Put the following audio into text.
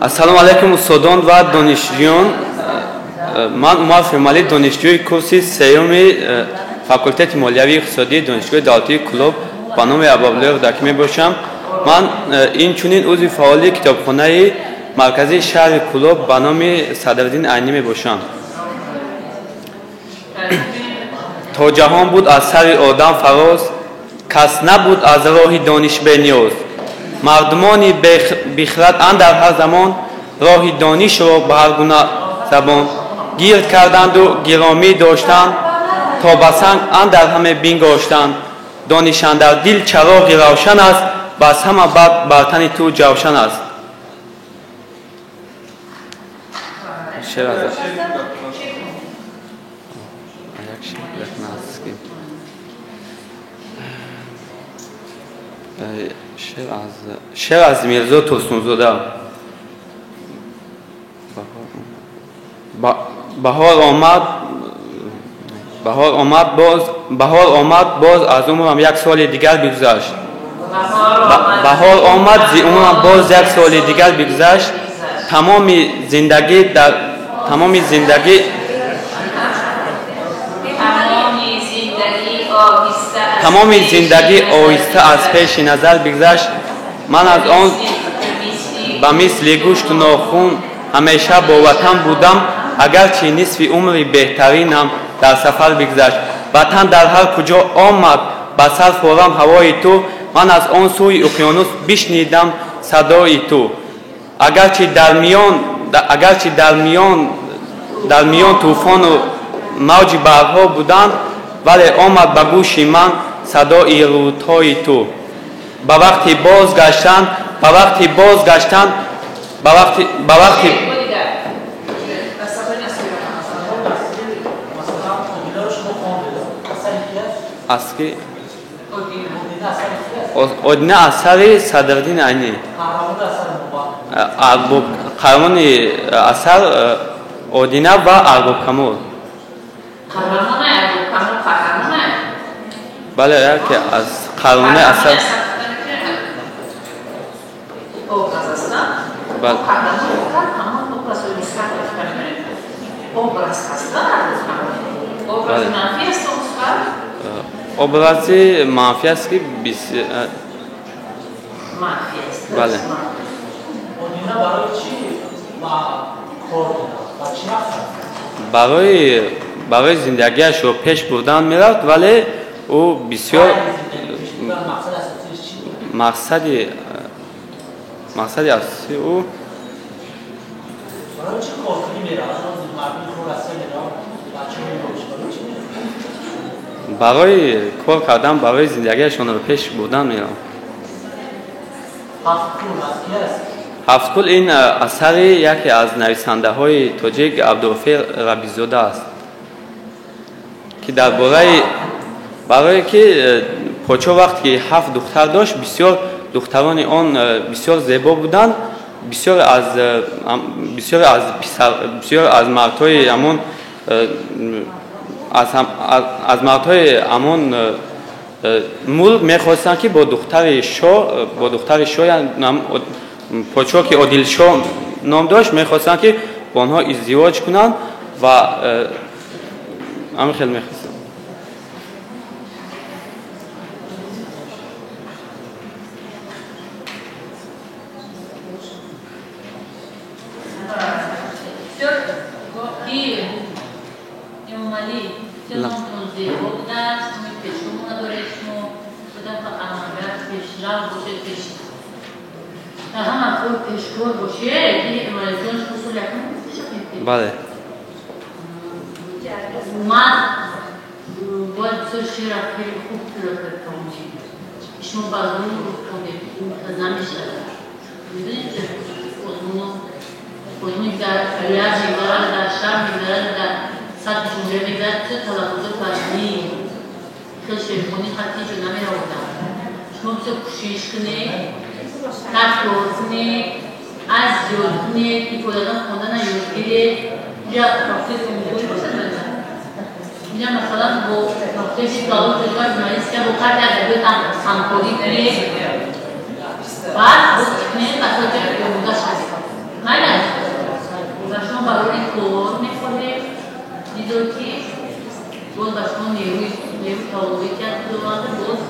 Ассалому алайкум, устодон ва донишҷӯён. Ман Умар Фемалӣ, донишҷӯи курси сеюми факултети молиявии иқтисодии Донишгоҳи давлатии Кӯлоб ба номи Абуабдуллоҳи Рӯдакӣ мебошам. Ман инчунин узви фаъоли китобхонаи марказии шаҳри Кӯлоб ба номи Садриддин Айнӣ мебошам. То ҷаҳон буд аз сари одам фароз, кас набуд аз роҳи дониш бениёз. Мардумони бихрад андар ҳар замон роҳи донишро ба ҳар гуна забон гирд карданду гиромӣ доштанд, то ба санг андар ҳаме бингоштанд. Дониш андар дил чароғи равшан аст, бас ҳама бад бар тани ту ҷавшан аст. Шеър аз Мирзо Турсунзода. Баҳор омад, баҳор омад боз, баҳор омад боз, аз умрам як соли дигар бигузашт. Баҳор омад, зи умрам боз як соли дигар бигузашт. Тамоми зиндагӣ дар тамоми зиндагӣ тамоми зиндагӣ оҳиста аз пеши назар бигзашт. Ман аз он ба мисли гӯшту нохун ҳамеша бо ватан будам, агарчи нисфи умри беҳтаринам дар сафар бигзашт. Ватан дар ҳар куҷо омад ба сар форам ҳавои ту, ман аз он сӯи уқёнус бишнидам садои ту. Агарчи дар миён, агарчи дар миён тӯфону мавҷи барҳо буданд, вале омад ба гӯши ман садои рӯдҳои ту. Ба вақти бозгаштан, ба вақти бозгаштан, ба вақти, ба вақти аски Одина асари Садриддин Айнӣ. Қаҳрамони асар Одина ва Арбоб Камол. Бале, яке аз қаҳрамони асар. Образи манфӣ аст ки бале. Барои зиндагиашро пеш бурдан мерафт, вале ӯ бисёр мақсади асосии ӯ барои кор кардан, барои зиндагиашонро пеш бурдан меравад. Ҳафткул ин асари яке аз нависандаҳои тоҷик Абдуғафур Рабизода аст, ки дар бораи барое ки подшоҳ вақте ки 7 духтар дошт, бисёр духтарони он бисёр зебо буданд, бисёр аз бисёр аз писар, бисёр аз мардҳои ҳамон аз мардҳои ҳамон мулк мехостанд ки бо духтари шоҳ, бо духтари шоҳ, подшоҳ ки Одилшоҳ ном дошт, мехостанд ки бо онҳо издивоҷ кунанд ва ҳамин хел мехостанд. Бале. Ман бояд бисёр шеъра хеле хуб тиловат кунем. Шумо ба озмун хондед, намешавад. Медонед, озмуни дар вилоят мегузарад, дар шаҳр мегузарад, дар сатҳи ҷумҳурия мегузарад, бисёр талаффузот вазнӣ, хеле шеърхонӣ хатти ҷо намераводам. Шумо бисёр кӯшиш кунед, такрор кунед, аз ёд кунед, ифодадан хондана ёд гиред. Инҷа факултети омӯзгорӣ бошад, инҷа масалан бо факултети филология ва журналистика бо карти адабиёт ҳамкорӣ кунед, баъд боз кунед, масалан омода шавед. Бигзор, ки боз ба шумо нерӯи тавоноӣ диҳад Худованда, боз.